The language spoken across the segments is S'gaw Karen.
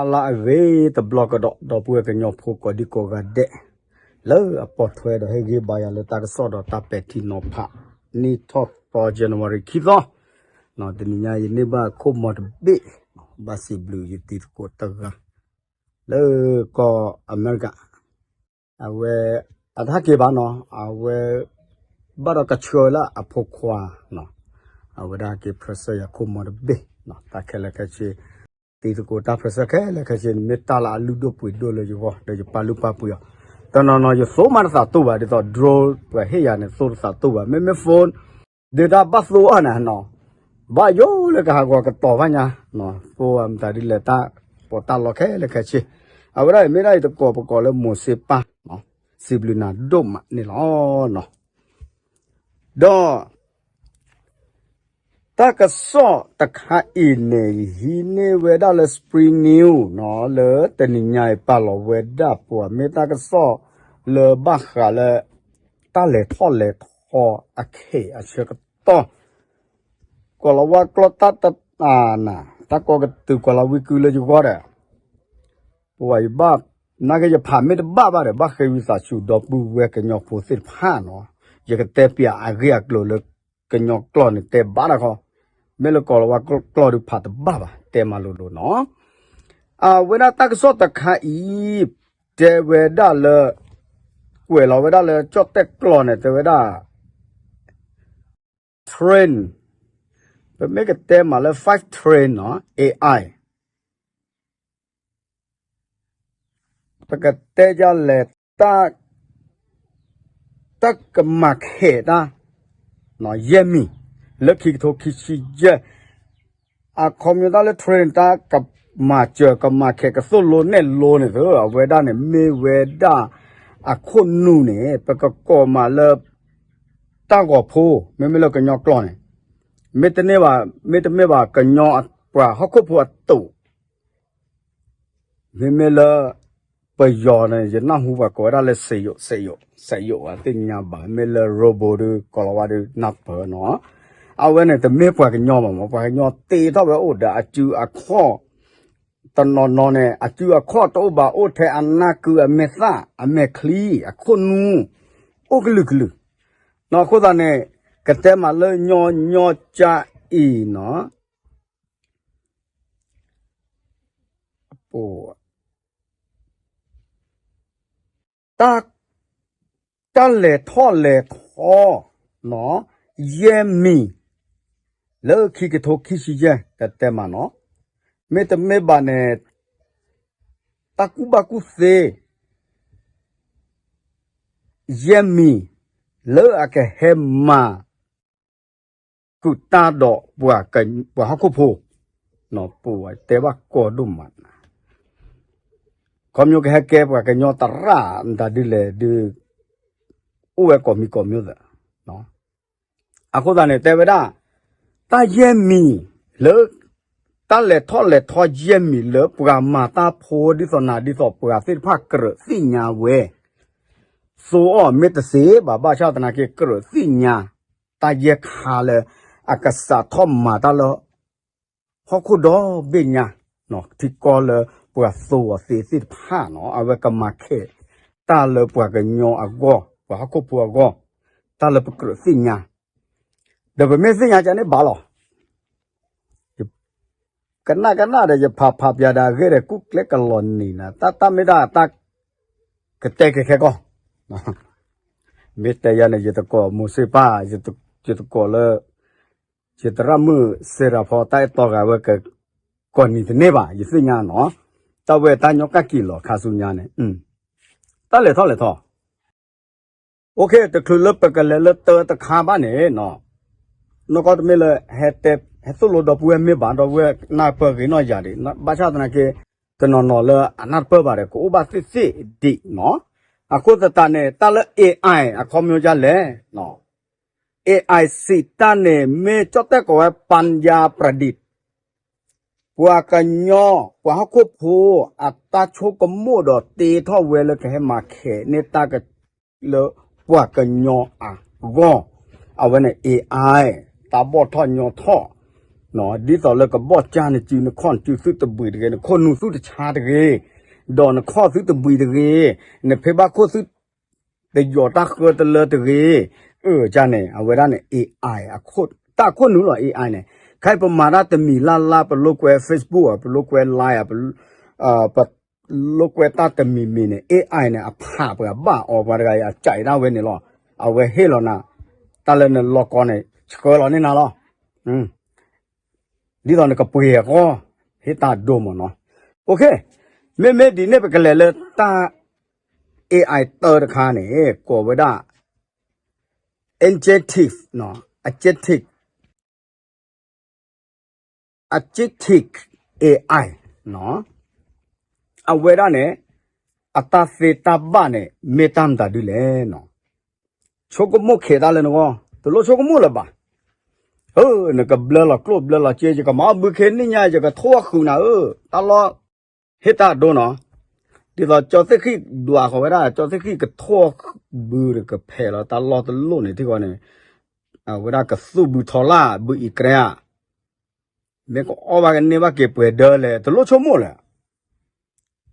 မုၢ်မဆါလါအဂ့ၤတဘျီကဒီး ဒီပုၢ်ဝဲၢ်ကညီဖိကိးဒံကိးဂၤဒဲး လၢအပိာ်ထွဲဒီးဟ့ၣ်ဂံၢ်ဘါယၤလၢတၢ်ကစီၣ်ဒီးတၢ်ပဲာ်ထံနီၤဖး နံၣ်ထီၣ်သီ January ခံသီ, တနံၤညါယန့ၢ်ဘၣ်ခိၣ်မီၤတဘ့ၣ်, ဘၣ်စံးဘျုးယတံၤသကိးတဂၤ လၢကီၢ်အမဲရကၤ, အဝဲ အတဟဲက့ၤဘၣ်နီၤ, အဝဲ ဘၣ်ဒီးကဆှၢလၢအဖိခွါနီၤ, အဝဲဒၣ်က့ၤ present ယၤခိၣ်မီၤတဘ့ၣ်, တၢ်ခဲလၢာ်ခဲဆ့, တံၤသကိးတၢ် present ခဲလၢာ်ခဲဆ့န့ၣ် မ့ၢ်တၢ်လၢအလုၢ်ဒိၣ်ပှ့ၤဒိၣ်လၢယဂီၢ် ဒီးယပာ်လုၢ်ပာ်ပှ့ၤအီၤ, တနီၤနီၤယသိမးတသးတူၢ်ဘၣ် ဒ်သိး drone ပှၤဟ့ၣ်ယၤန့ၣ် သိတသးတူၢ်ဘၣ်, မ့မ့ၢ် phone ဒုးတၢ်ဘၣ်သိအီၤန့ၣ်နီၤ, ဘၣ်ယိၣ်လၢကဟးဂီၤကတီၤဘၣ်ညါ, သိအမတၤဒ်လဲၣ်တၢ်ပီးတၢ်လီခဲလၢာ်ခဲဆ့, အဝဲဒၣ်အံၤမ့ၢ်ဒၣ်ယတံၤသကိးပကိးလၢမိၤၡ့ပၢ်, စံးဘျုးနၤဒိၣ်မးန့ၣ်လီၤ. ဒီး တၢ်ကစီၣ်တခါအံၤန့ၣ် ယဟံးန့ၢ်ဝဲဒၣ်လၢ Spring News နီၤ, လၢတနံၤညါအံၤပာ်လီၤဝဲဒၣ်ပှၤ မ့ၢ်တၢ်ကစီၣ်လၢဘၣ်ဃးလၢ တၢ်လဲၤထီၣ်လဲၤထီအခဲအံၤအဆၢကတီၢ်, ကီၤလၤဝါကျီၢ်တၢ်တ န တၢ်ကီကတုၤကီၤလၤဝံကုလၢယဂီၢ်ဒီး ပဝဲယဘၣ် နာ်က့ယဖးမ့ၢ်တဘၣ်ဘၣ်ဒီး ဘၣ်ဃ့ဝံသးစူၤဒီပုၢ်ဝဲၢ်ကညီဖိသ့ၣ်တဖၣ်နီၤ, ယကတဲပၠးအဂ့ၢ်အကျိၤလၢကညီကျိာ်န့ၣ် တဲဘၣ်တၢ်ခီ, မ့ၢ်လၢကီၤလၤဝါကျိာ်ဒုးဖးတဘၣ်ဘၣ် တဲမၤလိၤလိၤနီၤ, အဝဲဒၣ်တၢ်ကစီၣ်တခါအံၤ တဲဝဲဒၣ်လၢ ကွဲးလီၤဝဲဒၣ်လၢကၠီၣ်တဲၣ်ကျိာ်န့ၣ် တဲဝဲဒၣ် train ပမ့ၢ်ကတဲမးလၢ five train နီၤ AI ပကတဲဒ်လဲၣ် တၢ် တၢ်ကမၤခဲးတၢ် ယဲၢ်မံၤ လၢခံကထိခံဆံယဲၢ် အခီပညီတၢ်လၢ train တၢ်ကမၤစၢၤကမၤခဲးကသိၣ်လိနဲၣ်လိန့ၣ်သၢ အဝဲဒၣ်န့ၣ် မ့ၢ်ဝဲဒၣ်အခိၣ်နူာ်န့ၣ် ပကကိးမးလၢ တၢ်ဂီၤဖိ မ့မ့ၢ်လၢကညီကျိာ်န့ၣ် မ့တမ့ၢ်ဘၣ် မ့တမ့ၢ်ဘၣ်ကညီပှၤဟီၣ်ခိၣ်ဖိအသိး မ့မ့ၢ်လၢ ပယီၤန့ၣ် ယနၢ်ဟူပှၤကိးဝဲဒၣ်လၢ စက်ရုပ် စက်ရုပ် စက်ရုပ် သ့ၣ်ညါဘၣ် မ့ၢ်လၢ robot ဒုး ကိၤလၤဝါဒုး နၢ်ပၢၢ်နီၤ အဝဲန့ၣ် တမ့ၢ်ပှၤကညီဘၣ်မး ပှၤကညီတ့ထီၣ်ဝဲအိၣ်ဒီးအစုအခီၣ် တနီၤနီၤန့ၣ် အစုအခီၣ်တအိၣ်ဘၣ် အိၣ်ထဲအနၢ်ကုအမဲာ်သၣ် အမဲာ်ချံ အခိၣ်နူာ် အိၣ်ကလုာ်ကလုာ် နီၤ အဃိသတးန့ၣ် ကတဲမးလၢညီညီကၠါအံၤနီၤ တၢ် တၢ်လဲၤထီၣ်လဲၤထီ ယဲၢ်မံၤ လၢခံကထိခံဆံယဲၢ် ကတဲမးနီၤ မ့တမ့ၢ်ဘၣ်န့ၣ် တၢ်ကူၣ်ဘၣ်ကူၣ်သ့ ယဲၢ်မံၤ လၢအကဟဲမၤ ကူၣ်တၢ်ဒီးပှၤဟီၣ်ခိၣ်ဖိ ပတဲဘၣ်ကီဒိၣ်မး ခီဖျိကဟဲကဲပှၤကညီသရၣ်မတၤဒ်လဲၣ်ဒုး အိၣ်ဝဲကိးမံၤကိးမံၤသၢ အဃိသတးန့ၣ် တဲဝဲဒၣ် တၢ်ယဲၢ်မံၤလၢ တၢ်လဲၤထီၣ်လဲၤထီယဲၢ်မံၤလၢပှၤမၤတၢ်ဖိဒ်သိးနၤဒ်သိးပှၤသ့ၣ်တဖၣ်ကြၢးသ့ၣ်ညါဝဲ သိအီၤမ့ၢ်တသ့ဘၣ် ဘၣ်ဆၣ်သနာ်က့ ကြၢးသ့ၣ်ညါ တၢ်ယဲၢ်ခါလၢ အကစးထီၣ်မၤတၢ်လၢ ဟီၣ်ခိၣ်ဒီဘ့ၣ်ညါ ထံကီၢ်လၢပှၤသိအီၤသ့သ့ၣ်တဖၣ်နီၤ အဝဲကမၤခဲး တၢ်လၢပှၤကညီအဂီၢ် ပှၤဟီၣ်ခိၣ်ဖိအဂီၢ် တၢ်လၢပကြၢးသ့ၣ်ညါ ဒီးပမ့ၢ်သ့ၣ်ညါကန့ၣ်ဘၣ်လီၤ ကနၣ်ကနၣ်ဒီး ယဖးဖးပၠးဒီးအဂ့ၢ်ဒီး ကူၣ်ကျဲကလီၤနံၤနၤ တၢ်တၢ်မ့ၢ်ဒၣ်တၢ် ကတဲကဲခဲကီၢ် မ့ၢ်တဲယၤန့ၣ် ယတကိးမိၤၡ့ပၢ် ယတကိးလၢ ယသရၣ်မုၣ်စ့ရၤဖီ တၢ်အဲၣ်တီဂၤဝဲ ကကိးနံၤတန့ၢ်ဘၣ် ယသ့ၣ်ညါနီၤ တၢ်ဝဲတၢ်ညီကၣ်က့ၤလီၤခါဆူညါန့ၣ် တၢ်လဲၤထီၣ်လဲၤထီ အိၣ်ခ့ တချုးလၢပကလဲၤလၢတၢတခါဘၣ်န့ၣ်နီၤ နီၢ်ကီၢ်တမ့ၢ်လၢ ဟဲသိၣ်လိဒီပုၢ်ဝဲၢ်မ့ၢ်ဘၣ် ဒီပုၢ်ဝဲၢ်နၢ်ပၢၢ်ဂ့ၤနီၢ်ယၤဒံး ဘၣ်ဆၣ်သနာ်က့ တနီၤနီၤလၢအနၢ်တပၢၢ်ဘၣ်ဒီး ကအိၣ်ဘၣ်သ့ၣ်သ့ၣ်ဒံးနီၤ အဃိသတးန့ၣ် တၢ်လၢ AI အခီပညီဒ်လဲၣ် AI စံးတၢ်န့ၣ် မ့ၢ်ကၠီၣ်တဲၣ်ကိးဝဲ ပၠၣ်ယၣ်ပြဒံး ပှၤကညီ ပှၤဟီၣ်ခိၣ်ဖိ အတၢ်ဆိကမိၣ်ဒီးတ့ထီၣ်ဝဲလၢကဟဲမၤခဲးန့ၢ်တၢ်က လၢပှၤကညီအဂီၢ် အဝဲန့ၣ် AI တၢ်ဘီၣ်ထီၣ်ညီထီၣ် ဒ်သိးလၢကဘီၣ်ကၢ်နစု နခီၣ်နစုသုတဘှံးတဂ့ၤ, နခိၣ်နူာ်သုတဆါတဂ့ၤ, ဒီးနခီၣ်သုတဘှံးတဂ့ၤ, နဖံဘၣ်ခိၣ်သု တယီၤတၢ်ဃၢတလၢတဂ့ၤ, အၢ ကန့ၣ် အဝဲဒၣ်န့ၣ် AI တၢ်ခိၣ်နူာ်လီၤ AI န့ၣ်, ခဲအံၤပမၤတၢ်တမံၤလၢ်လၢ် ပလိာ်ကွဲ Facebook ဧါ, ပလိာ်ကွဲ Line ဧါ, ပလိာ်ကွဲတၢ်တမံၤမံၤန့ၣ် AI န့ၣ် အဖးပှၤဘၣ်အီၤ ပှၤတဂၤအံၤ အကးဒၣ်ဝဲန့ၣ်လီၤ. အဝဲဟ့ၣ်လီၤနၤ တၢ်လၢနလီၢ်ကီန့ၣ် ဆှၢလီၤန့ၢ်နၤလီၤ. ဒ်သိးနကပှ့ၤအဂီၢ် ဟ့ၣ်တၢ်ဒိမ့ၢ်နီၤ. မ့မ့ၢ်ဒ်န့ၣ် ပကလဲၤလၢတၢ် AI တၢတခါန့ၣ် ကိးဝဲဒၣ် adjective, adjective, adjective AI အဝဲဒၣ်န့ၣ် အတၢ်သ့တၢ်ဘၣ်န့ၣ် မ့ၢ်တၢ်မတၤဒုလဲၣ်နီၤ. ဆိကမိၣ်ခဲးတၢ်လၢနဂီၢ် တလိၣ်ဆိကမိၣ်လၢၤဘၣ်. နကဘျၢလီၤကျိၣ်ဘျၢလီၤစ့ ယကမၤအီၣ်ဘုခ့နံၣ်ညါ ယကထိၣ်ဃုာ်နၤဧၢ တၢ်လီၢ် ဟ့ၣ်တၢ်ဒိနီၤ. ဒ်သိးကၠီသ့ၣ်ဃံၣ်ဒွးဃီၤဝဲဒၣ် ကၠီသ့ၣ်ဃံၣ်ကထိၣ်ဘု ကဖဲးလီၤတၢ်လီၢ်တလိၣ်န့ၣ်ထံၣ်ဃီန့ၣ် အဝဲဒၣ်ကသူၣ်ဘုထီလၢ် ဘုအံးကြဲဧါ မ့ၢ်ကအီၣ်ဘၣ်ကန့ၢ်ဘၣ်က့ၤပှဲၤဒၢလဲၣ် တလိၣ်ဆိကမိၣ်လၢၤ.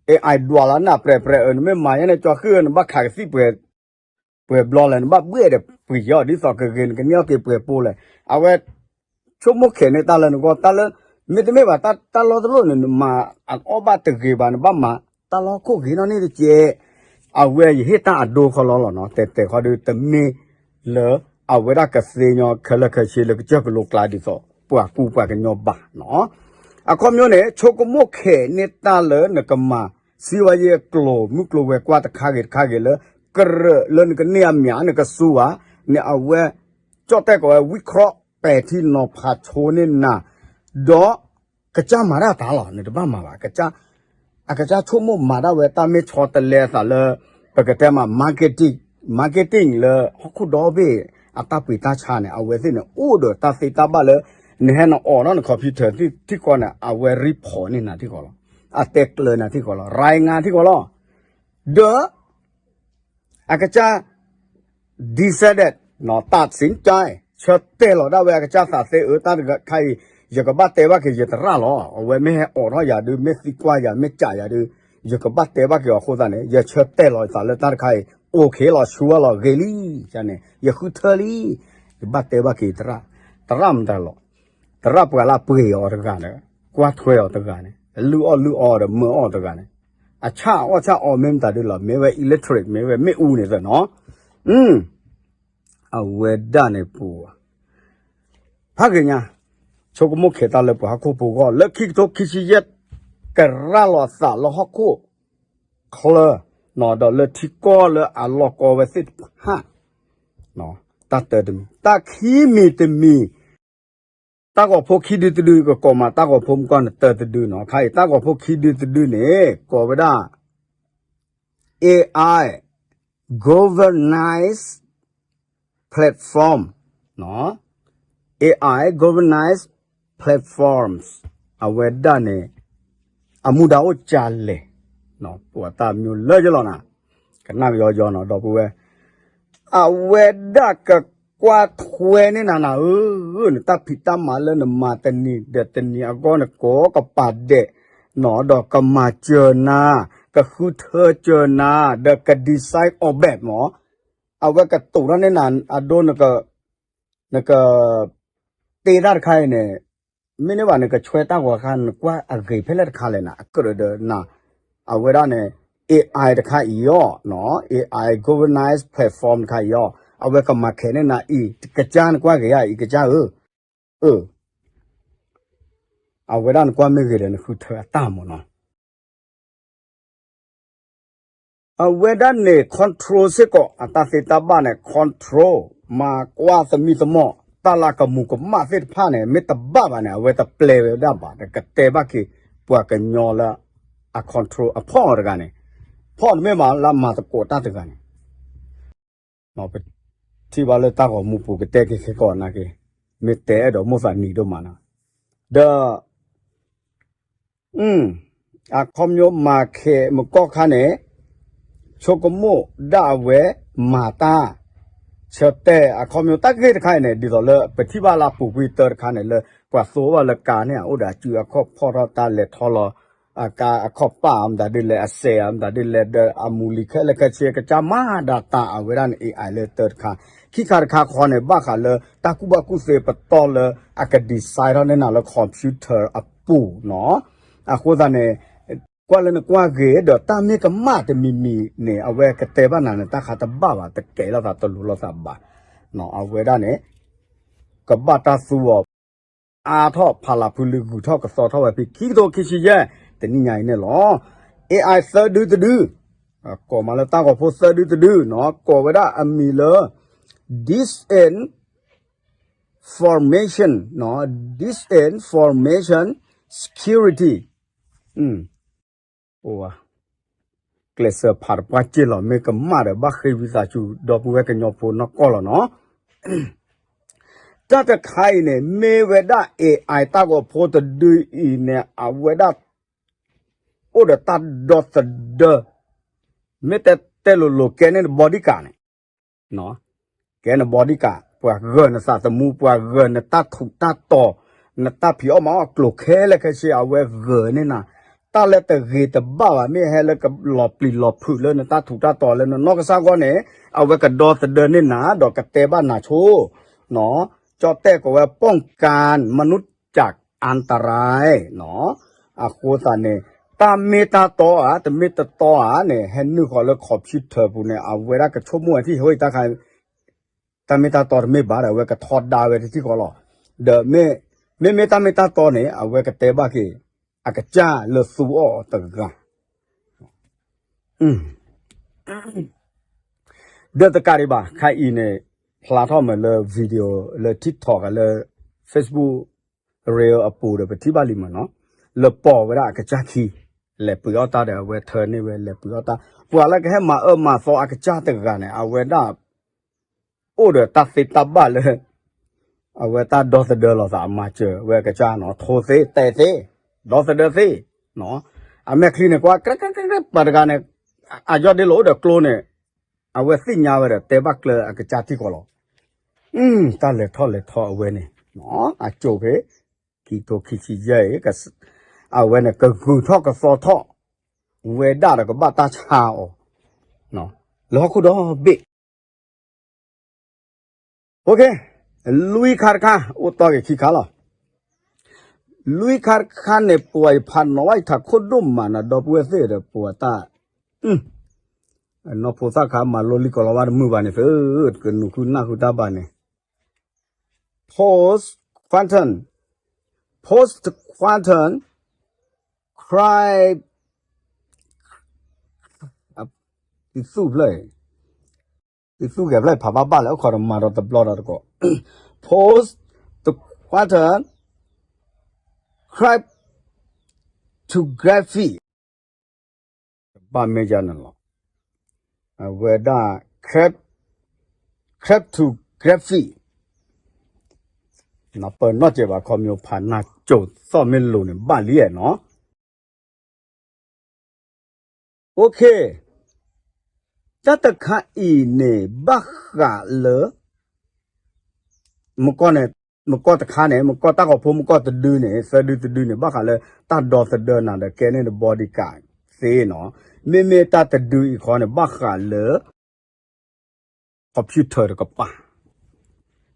AI ဒွးလီၤနၢ်ပြဲးပြဲးအၢ နမ့ၢ်မၤယဲန့ၣ် ကၠီဃံၣ်ဧၢ နဘၣ်ခးကသံၣ်ပှဲၤ ပှဲၤဘျီလဲၣ် နဘၣ်ဘှဲၣ်ဒီးပှ့ၤယီၤ ဒ်သိးကဂ့ၤ နကန့ၢ်အီၣ်က့ၤပှဲၤပိလဲၣ်. အဝဲ ဆိကမိၣ်ခဲးန့ၢ်တၢ်လၢနဂီၢ် တၢ်လၢ မ့တမ့ၢ်ဘၣ် တၢ်လီၢ်တလိၣ်န့ၣ် နမၤအီၣ်ဘၣ်တဂ့ၤဘၣ် နဘၣ်မၤ တၢ်လီၢ်ခိၣ်ဂ့ၤနီၣ်န့ၣ်တက့ၢ်. အဝဲယဟ့ၣ်တၢ်အဒိခီလီၤလီၤနီၤ တဲတဲခီဒု တမ့ၢ်လၢ အဝဲဒၣ်ကသ့ညီခဲလၢာ်ခဲဆ့လၢကစၢၢ်ကလိကျါဒ်သိး ပှၤကူပှၤကညီဘၣ်နီၤ. အခီပညီန့ၣ် ဆိကမိၣ်ခဲးန့ၢ်တၢ်လၢနကမၤ စံးဝဲယဲအကျိာ် မုၢ်ကျိၤဝဲၤကွာ်တခါဂ့ၤတခါဂ့ၤလၢ ကရၢၢ်လၢနကန့ၢ်အမၠး နကစူၤဧါ န့ၣ်အဝဲ ကၠီၣ်တဲၣ်ကိးဝဲ ဝံခီၣ် ပဲာ်ထံနီၤဖးဆိန့ၢ်နၤ ဒီး ကစၢ်မၤတၢ်တၢ်လီၤ နတဘၣ်မၤဘၣ် အကစၢ်ဆိကမိၣ်မၤဒၣ်ဝဲတၢ်မ့ၢ်ဆီတလဲအသးလၢ ပကတဲမး marketing, marketing လၢဟီၣ်ခိၣ်ဒီဘ့ၣ် အတၢ်ပှ့ၤတၢ်ဆါန့ၣ် အဝဲသ့ၣ်န့ၣ် အိၣ်ဒီးတၢ်သ့တၢ်ဘၣ်လၢ နဟဲနအိးထီၣ်န computer ထံၣ်ဃီန့ၣ် အဝဲ report န့ၢ်နၤထံၣ်ဃီလီၤ. အတဲကျၢၤနၤထံၣ်ဃီလီၤ ရၤငါထံၣ်ဃီလီၤ. ဒီး အကစၢ် decided တၢ်စံၣ်ကၠဲ ဆၢတဲာ်လီၤဒၣ်ဝဲအကစၢ်သးသ့အၢ တၢ်တခါအံၤ ယကဘၣ်တဲဘၣ်က့ၤယသရၣ်လီၤ. အဝဲမ့ၢ်ဟဲအိးထီၣ်ယၤဒု မ့ၢ်သံကွၢ်ယၤ မ့ၢ်ကးယၤဒု ယကဘၣ်တဲဘၣ်က့ၤအီၤအဃိသတးန့ၣ် ယဆၢတဲာ်လီၤယသးလၢတၢ်တခါအံၤ okay လီၤ ဆူဝဲလီၤ ဂ့ၤလံ န့ၣ် ယဃုထၢလံ ယဘၣ်တဲဘၣ်က့ၤသရၣ် သရၣ်မတၤလီၤ သရၣ်ပှၤလၢပှ့ၤအီၤတဂၤန့ၣ် ကွၢ်ထွဲအီၤတဂၤန့ၣ် လုၢ်အီၣ်လုၢ်အီဒီးမၢအီၣ်တဂၤန့ၣ် အဆၣ်အီၣ်ဆၣ်အီမ့ၢ်မတၤဒုလီၤ မ့ၢ်ဝဲ electric မ့ၢ်ဝဲမ့ၣ်အူန့ၣ်သ့ၣ်နီၤ အဝဲဒၣ်န့ၣ်ပူၤ ဖးဂ့ၤညါ ဆိကမိၣ်ခဲးတၢ်လၢပှၤဟီၣ်ခိၣ်ဖိဂီၢ် လၢခံကထိခံဆံယဲၢ် ကရၢၢ်လီၤသးလၢဟီၣ်ခိၣ်ချၢ ဒီးလၢထံကီၢ်လၢအလီၢ်ကီဝဲသ့ၣ်တဖၣ် တၢ်တၢတမံၤ တၢ်ခံမံၤတမံၤ တၢ်ဂီၤဖိခံဒုတဒု ကကိးမး တၢ်ဂီၤဖိမုၢ်ကီၢ်န့ၣ်တၢတဒုနီၤ ခါအံၤ တၢ်ဂီၤဖိခံဒုတဒုန့ၣ် ကိးဝဲဒၣ် AI governance platform, AI governance platforms အဝဲဒၣ်န့ၣ် အမူဒါအိၣ်ကလဲၣ်, ပှၤတၢ်မၠိလၢယလီၤနၤ, ကနၣ်ကယီယီနီၤ ဒီပုၢ်ဝဲၢ်, အဝဲဒၣ်ကကွၢ်ထွဲန့ၢ်နၤနၤဧၢ, နတၢ်ဖံးတၢ်မၤလၢနမၤတနံၤဒီးတနံၤအဂီၢ်န့ၣ် ကိးကပၤဒဲး, ဒီးကမၤစၢၤနၤ, ကဃုထၢစၢၤနၤ, ဒီးက design အီၤဘဲၣ်မး, အဝဲကတိၤထီၣ်န့ၢ်နၤအဒိ နက တ့တၢ်တခါအံၤန့ၣ်, မ့ၢ်န့ၢ်ဘၣ်န့ၣ် ကဆွဲတၢ်ဂီၤတခါ နကွၢ်အဂ့ၤဖဲလဲၣ်တခါလဲၣ်နၤ အကြၢးဒီးနၤ, အဝဲဒၣ်န့ၣ် AI တခါအံၤအီၤ, AI governance platform တခါအံၤအီၤ, အဝဲကမၤခဲးန့ၢ်နၤအံၤ ကစၢ်နကွၢ်ဂ့ၤဧါ အံၤကစၢ်ဧၢ, အဝဲဒၣ်နကွၢ်မ့ၢ်ဂ့ၤဒီးနဃုထၢအတၢ်မးနီၤ. အဝဲဒၣ်န့ၣ် control စ့ၢ်ကီး အတၢ်သ့တၢ်ဘၣ်န့ၣ် control မၤကွၢ်သမံသမိး တၢ်လၢကမူၤကမၣ်သ့ၣ်တဖၣ်န့ၣ် မ့ၢ်တဘၣ်ဘၣ်န့ၣ် အဝဲတပျဲဝဲဒၣ်ဘၣ် ကတဲဘၣ်က့ၤ ပှၤကညီလၢ အ control အဖီၣ်အီၤတဂၤန့ၣ်, ဖီၣ်န့ၣ်မ့ၢ်မးလၢမၤသကိးတၢ်တဂၤန့ၣ် ပထံၣ်ဘၣ်လၢတၢ်ဂီၤမူပူၤကတဲက့ၤခဲကီးနာ်က့, မ့ၢ်တဲအဲၣ်ဒိးမိၣ်သးနံၤဒိၣ်မးနီၤ, ဒီး အခီပညီမၤခဲးမုၢ်ကီၢ်ခါန့ၣ်, ဆိကမိၣ်ဒၣ်အဝဲမၤတၢ်, ဆၢတဲာ်အခီပညီတၢ်ဂ့ၢ်တခါအံၤန့ၣ် ဒ်သိးလၢပထံၣ်ဘၣ်လၢအပူၤကွံာ်တၢ်တခါန့ၣ် လၢပှၤသိဘၣ်လၢကါန့ၣ် အအိၣ်ဒီးအစုအခီၣ်ဖီၣ်ထီၣ်တၢ်လဲၤထီၣ်လီၤ အကါအခီၣ်ပၣ်မတၤဒ်လဲၣ် အစဲးမတၤဒ်လဲၣ် ဒီးအမူလံခဲလၢာ်ခဲဆ့ ကစၢ်မၤဒၣ်တၢ်အဝဲဒၣ်န့ၣ် AI လၢတၢ်တခါ ခံခါတခါဃီန့ၣ် ဘၣ်ဃးလၢတၢ်ကူၣ်ဘၣ်ကူၣ်သ့ပတီၢ်လၢအက design ထီၣ်န့ၢ်နၤလၢ computer အပူၤနီၤ အဃိသတးန့ၣ် ကွၢ်လၢနကွၢ်ဂ့ၤဒီးတၢ်မ့ၢ်ကမၣ်တမံၤမံၤန့ၣ် အဝဲကတဲဘၣ်နၤန့ၣ် တၢ်ခါတဘၣ်ဘၣ် တကဲလိာ်သးတလိၤလိာ်သးဘၣ်. အဝဲဒၣ်န့ၣ် ကဘၣ်တၢ်သူအီၤ အါထီၣ်ဖးလးဖုလံ ဂုၤထီၣ်ကသီထီၣ်ဝဲဖဲခံကထိခံဆံယဲၢ် တနံၣ်ညါအံၤန့ၣ်လီၤ. AI သၢဒုတဒု, ကိးမးလၢတၢ်ဂီၤဖိသၢဒုတဒုနီၤ, ကိးဝဲဒၣ်အမံၤလၢ disinformation, disinformation security အိၣ်ဝဲ ကျဲးစၢးဖးတပှၢ်က့ၢ်လီၤ မ့ၢ်ကမၣ်ဒီး ဘၣ်ဃ့ဝံသးစူၤ ဒီပုၢ်ဝဲၢ်ကညီဖိနီၢ်ကီၢ်လီၤနီၤ. တၢ်တခါအံၤန့ၣ် မ့ၢ်ဝဲဒၣ် AI တၢ်ဂီၤဖိတဒုအံၤန့ၣ် အဝဲဒၣ် အိၣ်ဒီးတၢ်ဒီသဒၢ မ့ၢ်တဲတဲလိၤလိၤ ကဲန့ၢ်န bodyguard န့ၣ် ကဲန bodyguard ပှၤဂၢၢ်နသးသမူ ပှၤဂၢၢ်နတၢ်ထူးတၢ်တီၤ နတၢ်ဖံးအီၣ်မၤအီၣ်ကျိၤခဲလၢာ်ခဲဆ့ အဝဲဂၢၢ်န့ၢ်နၤ, တၢ်လၢတဂ့ၤတဘၣ်ဘၣ် မ့ၢ်ဟဲလၢကလီၤပျံၤလီၤဖုးလၢနတၢ်ထူးတၢ်တီၤလၢနနီၢ်ကစၢ်ဂီၢ်န့ၣ် အဝဲကဒီသဒၢန့ၢ်နၤ ဒီးကတဲဘၣ်နၤဆိ ကၠီတဲၣ်ကိးဝဲ ป้องกันมนุษย์จากอันตราย အဃိသတးန့ၣ် တၢ်မ့ၢ်တၢ်တီဧါ တမ့ၢ်တတီဧါန့ၣ် ဟဲနုာ်ဃီၤလၢ computer ပူၤန့ၣ် အဝဲဒၣ်ကဆိကမိၣ်ဝဲထံၣ် ဟိတၢ်ခါ တၢ်မ့ၢ်တၢ်တီတမ့ၢ်ဘၣ်ဒီး အဝဲကထီဒါဝဲတထံၣ်ဃီလီၤ. ဒီး မ့မ့ၢ်တၢ်မ့ၢ်တၢ်တီန့ၣ် အဝဲကတဲဘၣ်က့ၤ အကစၢ်လၢသူအီၤတဂၤ ဒီးတကးဒံးဘၣ် ခါအံၤန့ၣ် ဖျါထီၣ်မးလၢ video လၢ TikTok လၢ Facebook reel အပူၤဒီး ပထံၣ်ဘၣ်လံမးနီၤ, လၢပိာ်ဝဲဒၣ်အကစၢ်ခံ လဲၤပှ့ၤအီၣ်တၢ်ဒီး အဝဲထၢန့ၢ်ဝဲ လဲၤပှ့ၤအီၣ်တၢ် ပှၤလၢကဟဲမၤအၢမၤသီအကစၢ်တဂၤန့ၣ် အဝဲဒၣ် အိၣ်ဒီးတၢ်သ့တၢ်ဘၣ်လၢ အဝဲတၢ်ဒီသဒၢလိာ်သးအမၤစၢၤဝဲအကစၢ်နီၤ, ထိသ့ တဲသ့ ဒီသဒၢသ့ အမဲာ်ချံန့ၣ် ကွၢ်ကြၢးကြၢးကြၢး ပှၤတဂၤန့ၣ် အယီၢ်ဒ့လိာ်အိၣ်ဒီးကျိန့ၣ် အဝဲသ့ၣ်ညါဝဲဒီး တဲဘၣ်ကျၢၤအကစၢ်ထံၣ်ဃီလီၤ. တၢ်လဲၤထီၣ်လဲၤထီအဝဲန့ၣ် အစိၤဖဲ ခံကထိခံဆံယဲၢ်အံၤ အဝဲန့ၣ် ကဂုၤထီၣ်ကသီထီၣ် ဝဲဒၣ်ဒီးကဘၣ်တၢ်ဆါအီၤ လၢဟီၣ်ခိၣ်ဒီဘ့ၣ် လွံၢ်ခါတခါ အိၣ်တီၢ်က့ၤခံခါလီၤ. လွံၢ်ခါတခါန့ၣ် ပှၤယဖးနီၤဘၣ်ယထးခိၣ်ဒိၣ်မးနီၤ ဒီပုၢ်ဝဲၢ်သ့ၣ်ဒီး ပှၤတၢ် နီၢ်ဖိသၣ်ခါ မၤလိလံာ်ကီၤလီၤဝါတမုာ်ဘၣ်န့ၣ်သ့ ကနူၤဃုနၢ်ဃုတၢ်ဘၣ်န့ၣ် post quantum, post quantum crypt သုဖျၢၣ် သုဂဲၤဖျၢၣ်ဖးဘၣ်ဘၣ်လၢ အခီတမၤဒီးတဘျီဒီးတကိး post quantum cryptography ဘၣ်မ့ၢ်ယါန့ၣ်လီၤ. အဝဲဒၣ် cryptography ပနီၢ်ကဲးဘၣ် ခီမ့ၢ်ဖးနၢ်ကၠိသီၣ်မ့ၢ်လိၤန့ၣ် ဘၣ်လံနီၤ. OK, တၢ်တခါအံၤန့ၣ် ဘၣ်ဃးလၢ မကီၢ်န့ၣ် မကီၢ်တခါန့ၣ် မကီၢ်တၢ်ဂီၤဖိမကီၢ်တဒုန့ၣ် သၢဒုတဒုန့ၣ် ဘၣ်ဃးလၢ တၢ်ဒီသဒၢနၤဒီးကဲန့ၢ်န bodyguard သ့နီၤ. မ့မ့ၢ်တၢ်တဒုအံၤခီန့ၣ် ဘၣ်ဃးလၢ computer တကပၤ,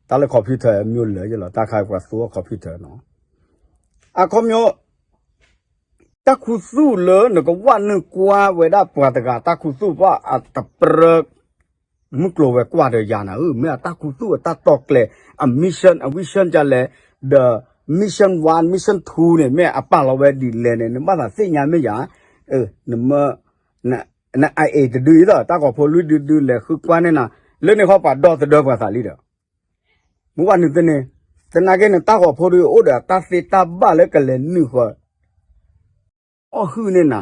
တၢ်လၢ computer မ့ၢ်လၢာ်ယလီၤ တၢ်ခါပှၤသူအီၤ computer နီၤ. အခီပညီ တၢ်ခူသူၣ်လၢနကဝဲနုာ်ကွၢ်ဝဲဒၣ်ပှၤတဂၤ တၢ်ခူသူၣ်ဘၣ်အတပြၢ မုၢ်ကျိၤဝဲၤကွာ်ဒီးယၤနၤဧၢ, မ့ၢ်အတၢ်ခူသူၣ်အတၢ်တီၢ်ကျဲၤ အ mission အ vision ဒ်လဲၣ်, the mission one, mission two န့ၣ် မ့ၢ်အပာ်လီၤဝဲဒ်လဲၣ်န့ၣ် နဘၣ်သးသ့ၣ်ညါမ့ၢ်ယၤ, နမ့ၢ် န IA တဒုအံၤလီၤ တၢ်ဂီၤဖိလွံၢ်ဒုဒုလဲၤဃုကွၢ်န့ၢ်နၤ, လၢန့ၣ်ဃီပှၤဒီသဒၢပှၤသးလံဒီး မ့ၢ်ဝဲနုာ်သ့န့ၣ်, သနာ်က့န့ၣ် တၢ်ဂီၤဖိဒုအိၣ်ဒီးတၢ်သ့တၢ်ဘၣ်လၢကလဲၤနုာ်ဃီၤ အီၣ်ဟုၣ်န့ၢ်နၤ,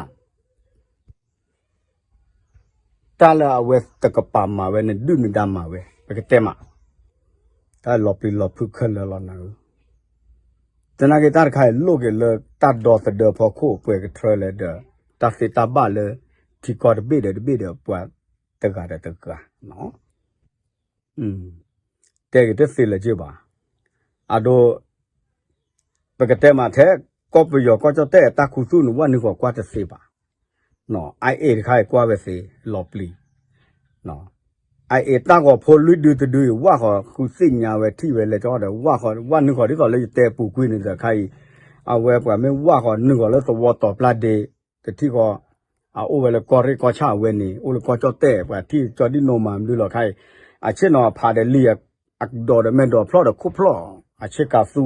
တၢ်လၢအဝဲတကပၤမၤဝဲန့ၣ် ဒုၣ်နဒါမၤဝဲ ပကတဲမး, တၢ်လီၤပျံၤလီၤဖုးခဲလၢာ်လီၤနၤဧၢ, သနာ်က့တၢ်တခါအံၤလိၣ်က့ၤလၢတၢ်ဒီသဒၢဖီခိၣ်ပှဲၤကထြၢလဲၣ်ဒီး တၢ်သ့တၢ်ဘၣ်လၢ ထံကီၢ်တဘ့ၣ်ဒီးတဘ့ၣ်ဒီးပှၤတဂၤဒီးတဂၤနီၤ တဲက့ၤတသ့လၢၤက့ဘၣ်. အဒိ ပကတဲမးထဲ ကီၢ်ပယီၤကီၢ်ကၠီၣ်တဲၣ်အတၢ်ခူသူၣ်န့ၣ် ဝဲနုာ်ဃီၤကွၢ်တသ့ဘၣ်. အ့ၣ်တခါအံၤကွၢ်ဝဲသ့လီၤပျံၤ အ့ၣ်တၢ်ဂီၤဖိလွံၢ်ဒုတဒုအံၤ ဝၣ်ဃီၤဃုသ့ၣ်ညါဝဲထံၣ်ဝဲလဲၤကီဒီး ဝၣ်နုာ်ဃီၤဒ်သိးလၢယတဲပူၤကွံာ်န့ၣ်ဒီးခါအံၤ အဝဲပှၤမ့ၢ်ဝၣ်ဃီၤနုာ်ဃီၤလၢသဝီတီၤပျၢ်ဒ့ တထံၣ်ဃီ အအိၣ်ဝဲလၢကီၢ်ရ့ၣ်ကီၢ်ဆၣ်အဝဲန့ၣ် အိၣ်လၢကီၢ်ကၠီၣ်တဲၣ် ပှၤထံၣ်ကၠီဒံၣ်နိမၤမနုၤလီၤခါအံၤ အဆ့ၣ်နီၤအဖးဒီးလံာ် အကဒီးဒီးမဲာ်ဒီးဖျီၣ်ဒီးခိၣ်ဖျီၣ် အဆ့ကၤသူ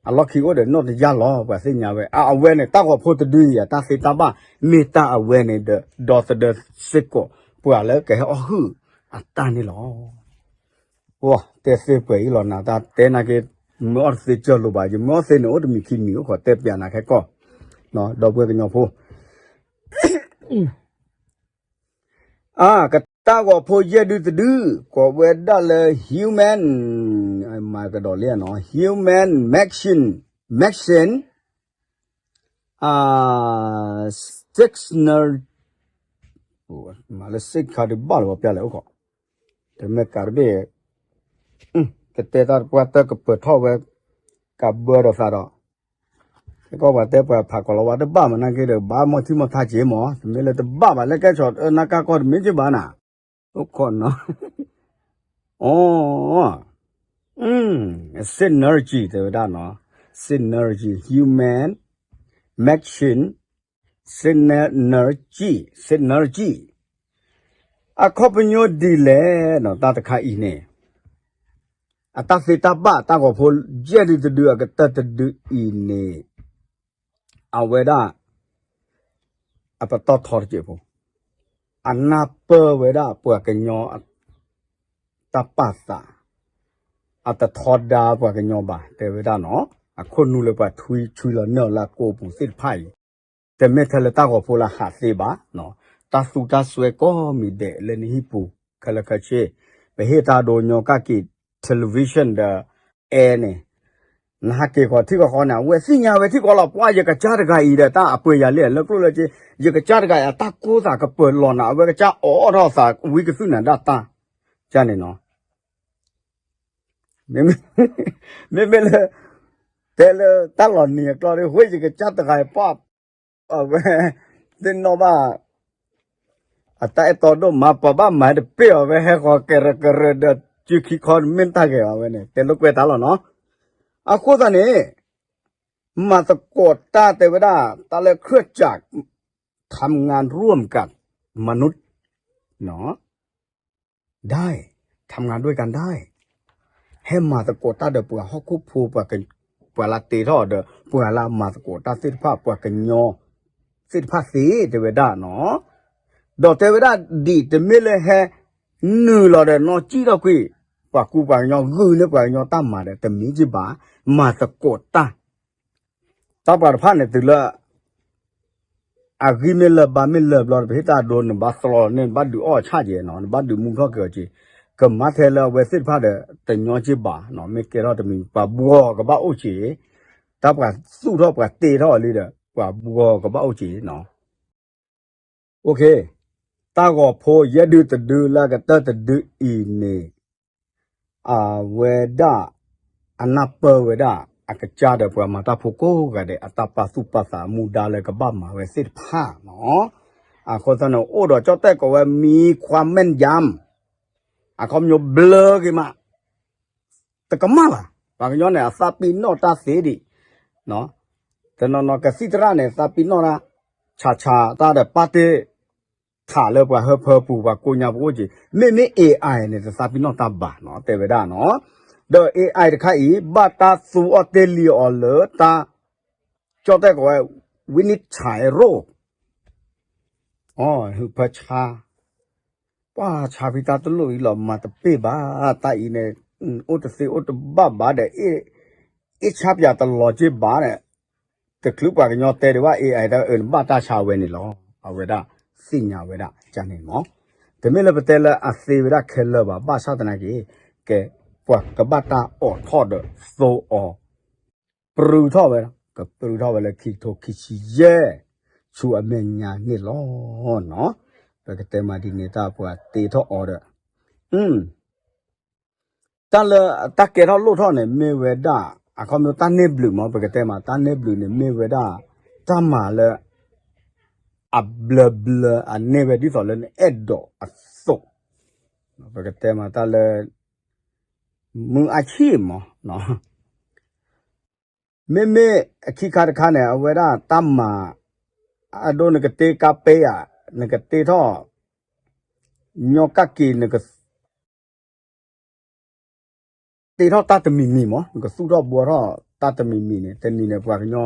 အလီၢ်ခံအိၣ်ဒီးနီၣ်တယၢ်လီၤ ပှၤသ့ၣ်ညါဝဲ အဝဲန့ၣ် တၢ်ဂီၤဖိတဒုအံၤ အတၢ်သ့တၢ်ဘၣ် မ့ၢ်တၢ်အဝဲန့ၣ်ဒီး ဒီသဒၢစ့ၢ်ကီး ပှၤလၢကဟဲအီၣ်ဟုၣ်အတၢ်န့ၣ်လီၤ. တဲသ့ပှဲၤအံၤလီၤနၤ တၢ်တဲနာ်က့ မ့ၢ်အီၣ်တသ့ကၢၢ်လိာ်ဘၣ် ယမ့ၢ်အီၣ်သ့န့ၣ် အိၣ်တမံၤခံမံၤ အိၣ်ခိးတဲပျးနၤခဲကီၢ် ဒီပုၢ်ဝဲၢ်ကညီဖိ အါ ကတၢ်ဂီၤဖိယဲၢ်ဒုတဒု ကိးဝဲဒၣ်လၢ human မၤကဒီးလံနီၤ human machine machine အါ sixner မၤလၢ six ခါဒုဘၣ်လၢၤပျၢ်လဲၣ်အိၣ်ခိး တမ့ၢ်ကးတဘ့ၣ် ကတဲတၢ်တပှၢ်တၢၢ်ကပၢၤထီၣ်ဝဲ ကးဘၢဒီးသးဒီး ကီၢ်ပှၤတဲပှၤဖးကီးလီၤဝါတဘၣ်မး နာ်က့ဒီး ဘၣ်မီၢ်ထံမီၢ်ထါက့ၤမး တမ့ၢ်လၢတဘၣ်ဘၣ် လၢကဲဆီၣ်အၢနၢ်ကၢ်ကီၢ်တမ့ၢ်က့ၤဘၣ်နၤ အိၣ်ခိးနီၤ အိ synergy တဲဝဲဒၣ်နီၤ synergy human machine synergy synergy အခီပညီဒ်လဲၣ်နီၤ တၢ်တခါအံၤန့ၣ် အတၢ်သ့တၢ်ဘၣ်တၢ်ဂီၤဖိ ယဲၢ်ဒုတဒုအကတၢၢ်တဒုအံၤန့ၣ် အဝဲဒၣ် အပတီၢ်ထီတစဲးဖိ အနၢ်ပၢၢ်ဝဲဒၣ်ပှၤကညီ တၢ်ပာ်သး အတထီဒါပှၤကညီဘၣ် တဲဝဲဒၣ်နီၤ အခိၣ်နူာ်လၢပှၤထွံဆွံလီၤန့ၢ်အီၤလၢအကိာ်ပူၤသ့ၣ်တဖၣ်အံၤ တမ့ၢ်ထဲလၢတၢ်ဂီၤဖိလၢဟးသ့ဘၣ် တၢ်သူတၢ်စွဲကိးမံၤဒဲးလၢနဟံၣ်ပူၤ ခဲလၢာ်ခဲဆ့ ပဟ့ၣ်တၢ်ဒိညီကၣ်က့ၤ television ဒီး air န့ၣ် နဟးက့ၤဃီၤထံၣ်ဃီဃီန့ၣ် အဝဲသ့ၣ်ညါဝဲထံၣ်ဃီလီၤ ပှၢ်ယကစၢ်တဂၤအံၤဒီး တၢ်အပှဲၤယၤလံ လၢကျိၣ်လၢစ့ ယကစၢ်တဂၤအံၤ အတၢ်ကိၢ်သးကပၢၤလီၤနၤ အဝဲကစၢ်အိးထီၣ်သးဝံကသုၣ်နၤဒၣ်တၢ် ကန့ၣ်နီၤ မ့မ့ၢ်လၢ တဲလၢတၢ်လီၤနံၤအကျီဒီး ဝဲယကစၢ်တဂၤအံၤပှၢ် အဝဲ သ့ၣ်နီၣ်ဘၣ် အတၢ်အဲၣ်တီဒိၣ်မး ပှၤဘၣ်မၤတပ့ၢ်အီၤ ဝဲဟဲဃီၤကရၢကရၢဒီး စုခံခီမ့ၢ်တၢ်ဂဲၤအီၤဝဲန့ၣ် တဲလိာ်ကွဲတၢ်လီၤနီၤ အဃိသတးန့ၣ် မၤသကိးတၢ်တဲဝဲဒၣ် တၢ်လၢ เครื่องจักร ทำงานร่วมกับมนุษย์ ได้ ทำงานด้วยกันได้ ဟဲမၤသကိးတၢ်ဒီးပှၤဟီၣ်ခိၣ်ဖိ ပှၤလၢတ့ထီၣ်ဒီး ပှၤလၢမၤသကိးတၢ်သ့ၣ်တဖၣ် ပှၤကညီ သ့ၣ်တဖၣ်သ့တဲဝဲဒၣ်နီၤ ဒီးတဲဝဲဒၣ်ဒ်တမ့ၢ်လၢဟဲ နုာ်လီၤဒီးနီၢ်ကံၣ်ထီၣ်ကွံာ် ပှၤကူပှၤကညီ ဂုာ်န့ၢ်ပှၤကညီတၢ်မၤဒီး တမ့ၢ်က့ၤဘၣ် မၤသကိးတၢ် တၢ်ပှၤတဖၣ်န့ၣ်တုၤလၢ အဂံၢ်မ့ၢ်လၢာ်ဘါမ့ၢ်လၢာ်ဘျီ ပဟ့ၣ်တၢ်ဒိ နဘၣ်သလီၤန့ၣ် နဘၣ်ဒုးအီၣ်ဆၣ်က့ၤနီၤ နဘၣ်ဒုးမူထီၣ်က့ၤအီၤက့ၤ ကမၤထဲလၢအဝဲသ့ၣ်တဖၣ်ဒီး တညီက့ၤဘၣ်နီၤ မ့ၢ်ကဲထီၣ်တမံၤ ပှၤဘှီကဘၣ်အိၣ်က့ၤ တၢ်ပှၤသူၣ်ထီၣ်ပှၤတ့ထီၣ်အီၤလံဒီး ပှၤဘှီကဘၣ်အိၣ်က့ၤနီၤ တၢ်ဂီၤဖိယဲၢ်ဒုတဒုလၢအကတၢၢ်တဒုအံၤန့ၣ် အဝဲဒၣ် အနၢ်ပၢၢ်ဝဲဒၣ် အကစၢ်ဒီးပှၤမၤတၢ်ဖိကိးဂၤဒဲး အတၢ်ပာ်သူၣ်ပာ်သးအမူဒါလၢကဘၣ်မၤဝဲသ့ၣ်တဖၣ်နီၤ အဃိသတးန့ၣ် အိၣ်ဒီးကၠီၣ်တဲၣ်ကိးဝဲ မံခွါမဲၣ်ယၢမ် အခီပညီဘျၢက့ၤမး တကမၣ်ဘၣ် ပှၤကညီန့ၣ် အသးပ့ၤနီၣ်တၢ်သ့ဒံး တနီၤနီၤကသံၣ်သရၣ်န့ၣ် သးပ့ၤနီၣ်တၢ် ဆးဆးတၢ်ဒီးပာ်တ့ၢ် ထးလၢပှၤဟၢဖၢပူၤ ပှၤကိးညါပအိၣ်က့ၤ မ့မ့ၢ် AI န့ၣ် တသးပ့ၤနီၣ်တၢ်ဘၣ်နီၤ တဲဝဲဒၣ်နီၤ ဒီး AI တခါအံၤ ဘၣ်တၢ်သူအီၤတ့လံအီၤလၢတၢ် ကၠီၣ်တဲၣ်ကိးဝဲ ဝံနံၣ်ဆၢရိၣ် အီ ဟၢဖၢဆါ ပှၢ်ဆါဖံတၢ်တလိၣ်အံၤလီၤ မၤတပ့ၢ်ဘၣ် တၢ်အံၤန့ၣ် အိၣ်တသ့အိၣ်တဘၣ်ဘၣ်ဒီး အ့ၣ်ဆါပၠးတလီၤက့ၤဘၣ်ဒီး တချုးပှၤကညီတဲဒံးဘၣ် AI တၢ်အၢ နဘၣ်တၢ်ဆါဝဲန့ၣ်လီၤ အဝဲဒၣ်သ့ၣ်ညါဝဲဒၣ်န့ၣ်မး တမ့ၢ်လၢပတဲလၢအသ့ဝဲဒၣ်ခဲလၢာ်ဘၣ် ဘၣ်ဆၣ်သနာ်က့ ကဲ ပှၤကဘၣ်တၢ်အိးထီၣ်ဒီးသိအီၤ ပြုထီၣ်ဝဲ ကပြုထီၣ်ဝဲလၢခံကထိခံဆံယဲၢ် ဆူအမဲာ်ညါန့ၣ်လီၤနီၤ ပကတဲမးဒ်န့ၣ် တၢ်ပှၤတ့ထီၣ်အီၤဒီး အ တ�ၢ် တၢ်လၢတၢ်ကဲထီၣ်လိၣ်ထီၣ်န့ၣ် မ့ၢ်ဝဲဒၣ် အခီပညီတၢ်န့ၢ်ဘျုးမး ပကတဲမး တၢ်န့ၢ်ဘျုးန့ၣ် မ့ၢ်ဝဲဒၣ် တၢ်မၤလၢ အဘျၢဘျၢအန့ၢ်ဝဲဒ်သိးလၢနအဲၣ်ဒိးအသိး, ပကတဲမးတၢ်လၢ မုၢ်အဆံၣ်မး မ့မ့ၢ်အခီၣ်တခါန့ၣ် အဝဲဒၣ်တၢ်မၤ အဒိနကတ့ကါပဲယၤ နကတ့ထီၣ် ညီကၣ်က့ၤ နကတ့ထီၣ်တၢ်တမံၤမံၤမး နကသူၣ်ထီၣ်ဘှီထီၣ်တၢ်တမံၤမံၤန့ၣ် တနံၤန့ၣ် ပှၤကညီ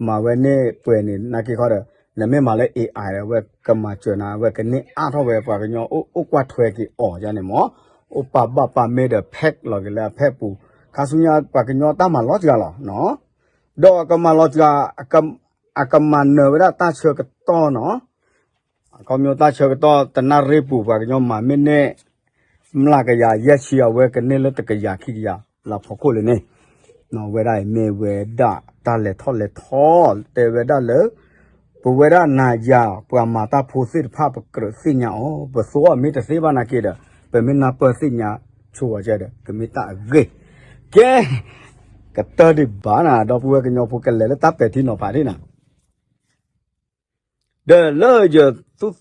မၤဝဲန့ၢ်ပှဲၤန့ၣ် နာ်က့ခီဒီး နမ့ၢ်မၤလၢ AI အဝဲကမၤစၢၤနၤ အဝဲကန့ၢ်အါထီၣ်ဝဲပှၤကညီ အိၣ်ကွၢ်ထွဲက့ၤအီၤယါန့ၣ်မး အိၣ်ပာ်ဘၣ်ပာ်မ့ၢ်ဒီး pack လီၤက့ၤလၢအဖဲပူၤ ခါဆူညါပှၤကညီတၢ်မၤလီၤစှၤလီၤ ဒီးကမၤလီၤစှၤ အကမၤနၢၤဝဲဒၣ်တၢ်ဆၢကတီၢ်နီၤ အခီပညီတၢ်ဆၢကတီၢ် တနၣ်ရံၣ်ပူၤ ပှၤကညီမၤမ့ၢ်န့ၢ် မျးကယၤယဲၢ်ဆံ အဝဲကန့ၢ်လၢတကယၤခံကယၤ လၢဖီခိၣ်လၢန့ၣ် ဝဲဒၣ်အံၤမ့ၢ်ဝဲဒၣ်တၢ်လဲၤထီၣ်လဲၤထီ တဲဝဲဒၣ်လၢ ပဝဲဒၣ်နၤယၤ ပှၤမၤတၢ်ဖိသ့ၣ်တဖၣ် ပကြၢးသ့ၣ်ညါအီၤ ပသိအီၤမ့ၢ်တသ့ဘၣ်နာ်က့ဒီး ပမ့ၢ်နၢ်ပၢၢ်သ့ၣ်ညါဆိဝဲကဲဒီး ကမ့ၢ်တၢ်အဂ့ၢ် ကဲ ကတၢၢ်ဒံးဘၣ်နၤ ဒီပုၢ်ဝဲၢ်ကညီဖိကလဲၤလၢတၢ်ပဲာ်ထံနီၤဖးဒ်နၤ ဒီးလၢယသူၣ်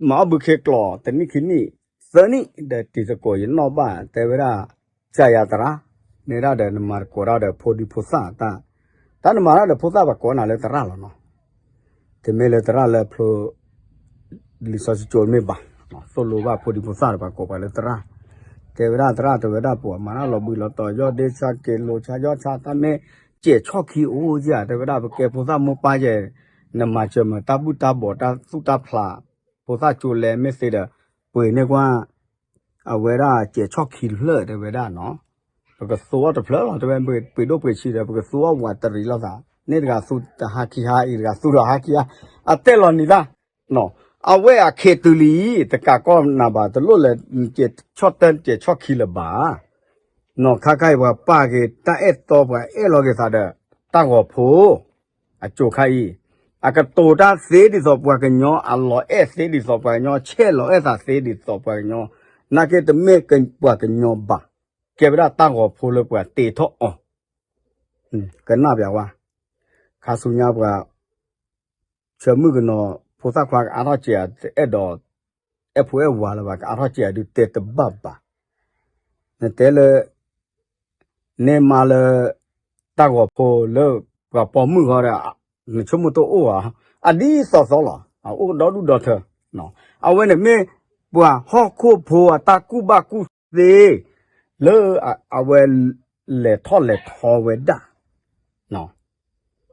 မၤအီၣ်ဘုခ့ကျိာ် တနံၣ်ခံနံၣ် သၢနံၣ် ဒီးတံၤသကိးယနီၣ်ဘၣ် တဲဝဲဒၣ် ကၢ်ယၤသရၣ် မ့ၢ်ဒၣ်ဒီးနမၤသကိးတၢ်ဒီးဖိဒံဖိသၣ်တၢ် တၢ်နမၤတၢ်ဒီးဖိသၣ်ပှၤကိးနၤလၢသရၣ်လီၤနီၤ တမ့ၢ်လၢသရၣ်လၢဖျိ လံာ်စီဆှံကၠိမ့ၢ်ဘၣ် သိၣ်လိဘၣ်ဖိဒံဖိသၣ်ဒီးပှၤကိးပှၤလၢသရၣ် တဲဝဲဒၣ်သရၣ်တဲဝဲဒၣ်ပှၤမၤတၢ်လီၤဘှံးလီၤတီၤ ယီၢ်ဒ့ဆါက့ၤလိၤဆါယီၢ်ဆါတၢ်မ့ၢ် ကဲးဆီၣ်ခံအိၣ်ကဲ တဲဝဲဒၣ်ပကဲဖိသၣ်မိၢ်ပၢ်ယဲ နမၤစၢၤမၤတၢ်ဘူၣ်တၢ်ဘီၣ်တၢ်သူၣ်တၢ်ဖျး ဖိသၣ်ကၠိလဲမ့ၢ်သ့ဒီး ပှ့ၤန့ၢ်ကွၢ် အဝဲဒၣ်ကဲးဆီၣ်ခံဖျၢၣ်တဲဝဲဒၣ်နီၤ ပကသူအီၤတဖျၢၣ်လီၤ တဲဝဲပှ့ၤဒိၣ်ပှ့ၤဆံးဒီး ပကသူအီၤဝးတရံးလိာ်သး န့ၣ်တဂၤသူတဟါခံဟါ အံၤတဂၤသူဒီးဟါခံဟါ အတဲလီၤနံၤတၢ် အဝဲအခဲးတုၤလံ တကးကီၢ်နၤဘၣ် တလိၣ်လဲၤ ကဲးဆီၣ်တၢ်ကဲးဆီၣ်ခံလၢၤဘၣ် နီၢ်ခါခါအံၤပှၤပာ်က့ၤတၢ်အဲၣ်တီပှၤအဲၣ်လီၤက့ၤသးဒီး တၢ်ဂီၤဖိ အကၠိၤခါအံၤ အကတိၤတၢ်သ့ဒ်သိးပှၤကညီ အလီၤအဲၣ်သ့ဒ်သိးပှၤကညီ ဆဲးလီၤအဲၣ်သးသ့ဒ်သိးပှၤကညီ နာ်က့တမ့ၢ်ပှၤကညီဘၣ် ကဲဝဲဒၣ်တၢ်ဂီၤဖိလၢပှၤတ့ထီၣ်အီၤ ကနၣ်ပျးဝါ ခါဆူညါပှၤ ဆၢမုၢ်ကနီၤ ဖိသၣ်ခွါကအါထီၣ်စဲး အဲၣ်ဒိး အဲၣ်ဖိအဲၣ်ဝၤလၢၤဘၣ် ကအါထီၣ်စဲးဒုးတဲတဘၣ်ဘၣ် နတဲလၢ န့ၢ်မါလၢ တၢ်ဂီၤဖိလၢပှၤပိာ်မုၣ်ဃီဒီး နဆိကမိၣ်တအိၣ်ဧါ အဒ်သိးသိးလီၤ အအိၣ်ဒီဒူၣ်ဒီထၢ အဝဲန့ၣ်မ့ၢ်ပှၤဟီၣ်ခိၣ်ဖိအတၢ်ကူၣ်ဘၣ်ကူၣ်သ့ လၢအဝဲလဲၤထီၣ်လဲၤထီဝဲဒၣ် ပှၤ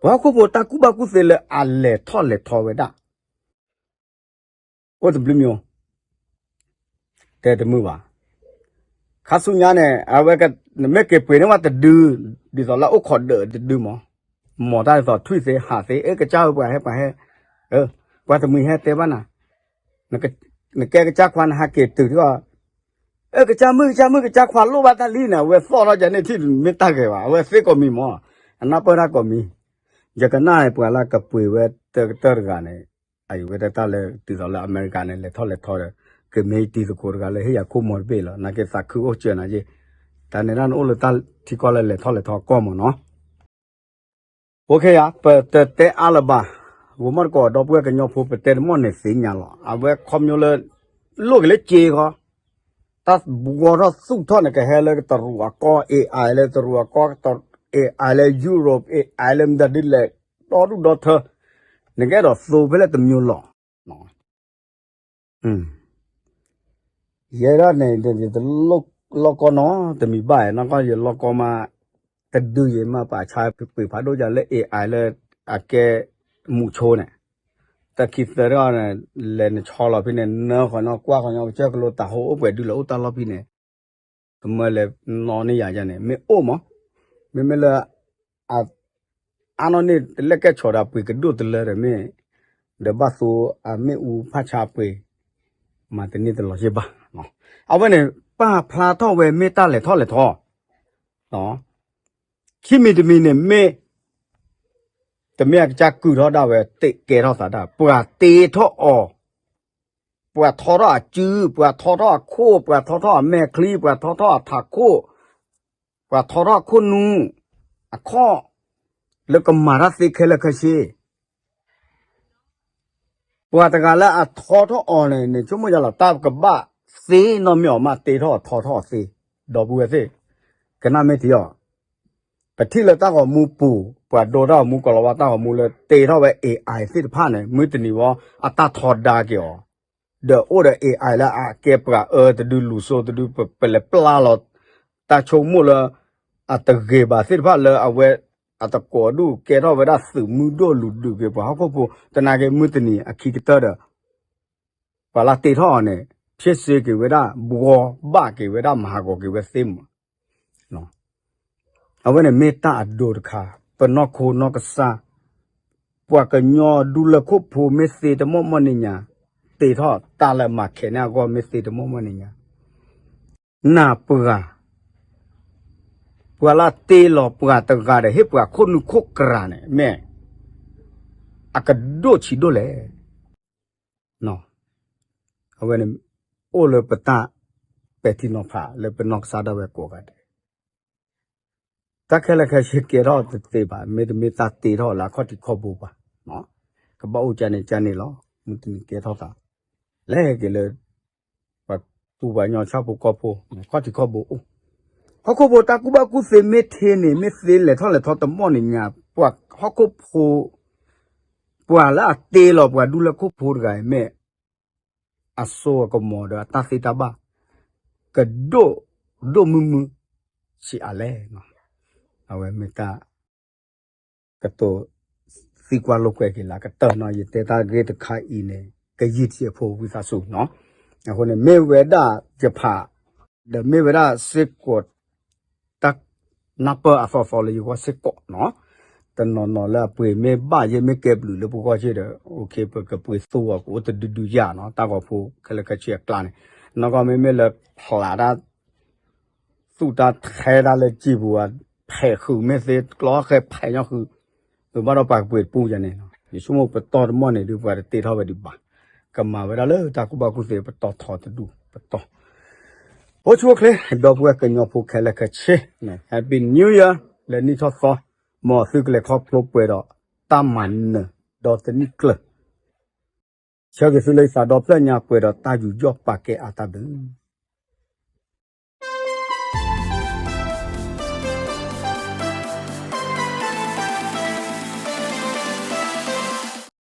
ဟီၣ်ခိၣ်ဖိတၢ်ကူၣ်ဘၣ်ကူၣ်သ့လၢအလဲၤထီၣ်လဲၤထီဝဲဒၣ် အိၣ်တဘျုးမံၤ တဲတမုာ်ဘၣ် ခါဆူညါန့ၣ် အဝဲ နမ့ၢ်က့ၤပှ့ၤန့ၢ်ဝဲတဒု ဒ်သိးလၢအိၣ်ခိးဒၢးတဒုမး မ်တၢ်ဒ်သိးထွံၣ်သ့ဟးသ့ အၢ ကစၢ်ဧၢ ပှၤဟဲပှၤဟဲ ပှၤတမှံၤဟဲတဲဘၣ်နၤ နကဲကစၢ်ခွါနဟးက့ၤတုၤထီၣ် အၢ ကစၢ်မုၣ် ကစၢ်မုၣ် ကစၢ်ခွါလိၣ်ဘၣ်တၢ်လံန့ၣ် အဝဲသီၣ်ထီၣ်ယၤန့ၣ်ထံၣ်မ့ၢ်တၢ်ဂ့ၤဘၣ် အဝဲသ့ကိးမံၤမး အနၢ်ပၢၢ်တၢ်ကိးမံၤ ယကနၣ်ပှၤလၢကပှ့ၤဝဲတကတၢၢ်တဂၤန့ၣ် အအံၤဝဲတၢ်လၢ ဒ်သိးလၢအမဲရကၤန့ၣ် လဲၤထီၣ်လဲၤထီဒီး ကမ့ၢ်တံၤသကိးတဂၤလၢဟ့ၣ်ယၤခိၣ်မီၤတဘ့ၣ်လီၤ နာ်က့သးခုအိၣ်စၢၤနၤယ့ၣ် တၢ်န့ၣ်ဒၣ်နအိၣ်လၢတၢ်ထံကီၢ်လၢလဲၤထီၣ်လဲၤထီကီၢ်မးနီၤ အိၣ်ခ့ယါ ပတတဲအါလၢၤဘၣ် ဂိၤမီၣ်တကိးဒီပုၢ်ဝဲၢ်ကညီဖိ ပတဲတမီၢ်န့ၣ်သ့ၣ်ညါလီၤ အဝဲခီပညီလၢ လိၣ်က့ၤလၢစ့ခီ တၢ်ဘှီထီၣ်သူၣ်ထီၣ်န့ၣ် ကဟဲလၢတရူးအကီၢ် AI လၢတရူးအကီၢ် AI လၢ Europe AI လၢမတၤဒ်လဲၣ် ဒီဒူၣ်ဒီထၢ နကအဲၣ်ဒိးသိဖဲလဲၣ်တမံၤလီၤ ယဲဒၣ်န့ၣ် ယတလီၢ်ကီနီတမံၤဘၣ် နီၢ်ကီၢ်ယလီၢ်ကီမး တဒုယမးပာ်ဆါပှ့ၤဖးဒိၣ်ယၤလၢ AI လၢ အကဲမူးဆိန့ၣ် တၢ်ခံသၢထီၣ်န့ၣ် လဲၤနဆီလီၤဖဲန့ၣ် နၢဃီနီၢ်ကွၢ်ဃီနီၢ် ကစၢၢ်ကလိတၢ်ဟိအိၣ်ပှဲၤဒုလၢအိၣ်တၢ်လီၢ်ဖဲန့ၣ် ကမၢလဲၤနီၢ်န့ၢ်ယၤန့ၣ် မ့ၢ်အိၣ်မး မ့မ့ၢ်လၢ အါနီၢ်န့ၣ် တလဲၣ်ကဲဆီးဒီးပှ့ၤကဒိၣ်တလၢဒီးမ့ၢ် ဒီးဘၣ်သိအမ့ၣ်အူဖးဆါပှ့ၤ မၤတန့ၢ်တလီၤယ့ၢ်ဘၣ် အဝဲန့ၣ် ပာ်ဖျါထီၣ်ဝဲမ့ၢ်တၢ်လဲၤထီၣ်လဲၤထီ ခံမံၤတမံၤန့ၣ်မ့ၢ် တမ့ၢ်အကစၢ်ကုၢ်ထီၣ်ဒၣ်ဝဲ တ့ကဲထီၣ်သးဒၣ် ပှၤတ့ထီၣ်အီၤ ပှၤထီထီၣ်အစု ပှၤထီထီၣ်အခိၣ် ပှၤထီထီၣ်အမဲာ်ချံ ပှၤထီထီၣ်အထးခိၣ် ပှၤထီထီၣ်အခိၣ်နူာ် အခီၣ် လၢကမၤတၢ်သ့ခဲလၢာ်ခဲဆ့ ပှၤတဂၤလၢအထီထီၣ်အီၤန့ၣ် နဆိကမိၣ်ယါလီၤ တၢ်ကဘၣ်သ့နီၢ်မ့ၢ်အီၤမး တ့ထီၣ်အထီထီၣ်အီၤသ့, ဒီပုၢ်ဝဲၢ်သ့ၣ်, ကနၣ်မ့ၢ်တယီၢ်, ပထံၣ်လၢတၢ်ဂီၤမူပူၤ ပှၤဒိတၢ်ဂီၤမူ ကီၤလၤဝါတၢ်ဂီၤမူလၢတ့ထီၣ်ဝဲ AI သ့ၣ်တဖၣ်န့ၣ် မုၢ်တနံၤဝဲ အတၢ်ထီဒါက့ၤအီၤ ဒီးအိၣ်ဒီး AI လၢအကဲပှၤအၢတဒု လူၤစိတဒု ပ ပလဲၤပျၢ်လီၤ တၢ်ဆိကမိၣ်လၢ အတဂ့ၤဘၣ်သ့ၣ်တဖၣ်လၢအဝဲ အတကိးဒူၣ်ကဲထီၣ်ဝဲဒၣ်သုးမုၢ်ဒိၣ်လူၤဒုးက့ၤပှၤဟီၣ်ခိၣ်ဖိ တနာ်က့ မုၢ်တနံၤအခံကတၢၢ်ဒီး ပှၤလၢတ့ထီၣ်အီၤန့ၣ် ဖျ့စ့က့ၤဝဲဒၣ် ဘှီဘၣ်က့ၤဝဲဒၣ် မၤဟးဂီၤက့ၤဝဲသ့မး အဝဲန့ၣ်မ့ၢ်တၢ်အဒိတခါ, ပနီၢ်ခိနီၢ်ကစၢ်, ပှၤကညီဒူလၢၢ်ခိၣ်ဖိမ့ၢ်သ့တမီၢ်မီၢ်န့ၣ်ညါ, တ့ထီၣ်တၢ်လၢမၤခဲးန့ၢ်အဂီၢ်မ့ၢ်သ့တမီၢ်မီၢ်န့ၣ်ညါ, နၢ်ပှၤ, ပှၤလၢတ့လီၤပှၤတဂၤဒီး ဟ့ၣ်ပှၤခိၣ်နူာ်ခိၣ်ကြၤန့ၣ် မ့ၢ်အကဒိၣ်ဆံးဒိၣ်လဲၣ် အဝဲန့ၣ် အိၣ်လၢပတၢ်ပဲာ်ထံနီၤဖးလၢပနီၢ်ကစၢ်ဒၣ်ဝဲကိးဂၤဒဲး, တၢ်ခဲလၢာ်ခဲဆ့ကဲထီၣ်တသ့ဘၣ်, မ့တမ့ၢ်တၢ်တ့ထီၣ်လၢအခီၣ်ထံးခီၣ်ဘိဘၣ်, ကဘၣ်အိၣ်ကန့ၣ်ကန့ၣ်လီၤ, မုၢ်တနံၤကဲထီၣ်သး, လဲၤက့ၤလၢ ပှၤတူၢ်ပှၤညီဆၣ်ဖိကီၢ်ဖိ, ခီၣ်ထံးခီၣ်ဘိအိၣ်, ဟီၣ်ခိၣ်ဖိတၢ်ကူၣ်ဘၣ်ကူၣ်သ့မ့ၢ်ထံန့ၣ် မ့ၢ်သ့လဲၤထီၣ်လဲၤထီတမီၢ်န့ၣ်ညါ, ပှၤဟီၣ်ခိၣ်ဖိ ပှၤလၢအတ့လီၤပှၤဒူလၢၢ်ခိၣ်ဖိတဂၤအံၤမ့ၢ် အစိအကမီၤဒီးအတၢ်သ့တၢ်ဘၣ် ကဒိၣ်ဒိၣ်မုၢ်မုၢ် ဆံးအါလဲၣ်, အဝဲမ့ၢ်တၢ် ကတိၤသံကွၢ်လိာ်ကွဲက့ၤလၢကတၢၢ်နီၤ, ယတဲတၢ်ဂ့ၢ်တခါအံၤန့ၣ် ကယံာ်ထံအဖိဝံသးစူၤနီၤ, အဃိန့ၣ် မ့ၢ်ဝဲဒၣ်ယဖး ဒီးမ့ၢ်ဝဲဒၣ်စ့ၢ်ကီး တၢ်နၢ်ပၢၢ်အသီသီလၢယဂီၢ်စ့ၢ်ကီးနီၤ, တနီၤနီၤလၢအပှ့ၤမ့ၢ်ဘၣ်ယဲၢ်မ့ၢ်ကဲဘျုးလၢပဂီၢ်က့ဒီး OK ပကပှ့ၤသူအီၤကအိၣ်တဒုဒုယၤနီၤ, တၢ်ဂီၤဖိခဲလၢာ်ခဲဆ့အကျါန့ၣ်, နီၢ်ကီၢ်မ့မ့ၢ်လၢဖျးတၢ် သူၣ်တၢ်ထဲတၢ်လၢစံာ်ပူၤ ဖဲးဃုာ်မ့ၢ်သ့ ကျီဃဲဖဲးညီဃုာ်, ဘၣ်ဒီးပှၤကပှ့ၤတပူၤယၤန့ၣ်, ယဆိကမိၣ်ပတီၢ်တမီၢ်န့ၣ်ဒုးပှၤတတ့ထီၣ်ဝဲဒံးဘၣ်, ကမၤဝဲဒၣ်လၢတၢ်ကူၣ်ဘၣ်ကူၣ်သ့ပတီၢ်ထီတဒူၣ်ပတီၢ်, အိၣ်ဆူၣ်အိၣ်ချ့ ဒီပုၢ်ဝဲၢ်ကညီဖိခဲလၢာ်ခဲဆ့, Happy New Year လၢနံၣ်ထီၣ်သီ, မ်သုကလဲၤခီဖျိပှဲၤဒီးတၢ်မၤနၢၤ ဒီးတနံၣ်ကျၢၤ ဆၢဂ့ၤသုလၢယသးဒီဖျၢၣ်ညါပှဲၤဒီးတၢ်ယူးယီၣ်ပာ်ကဲအါတၢ်ဘျုး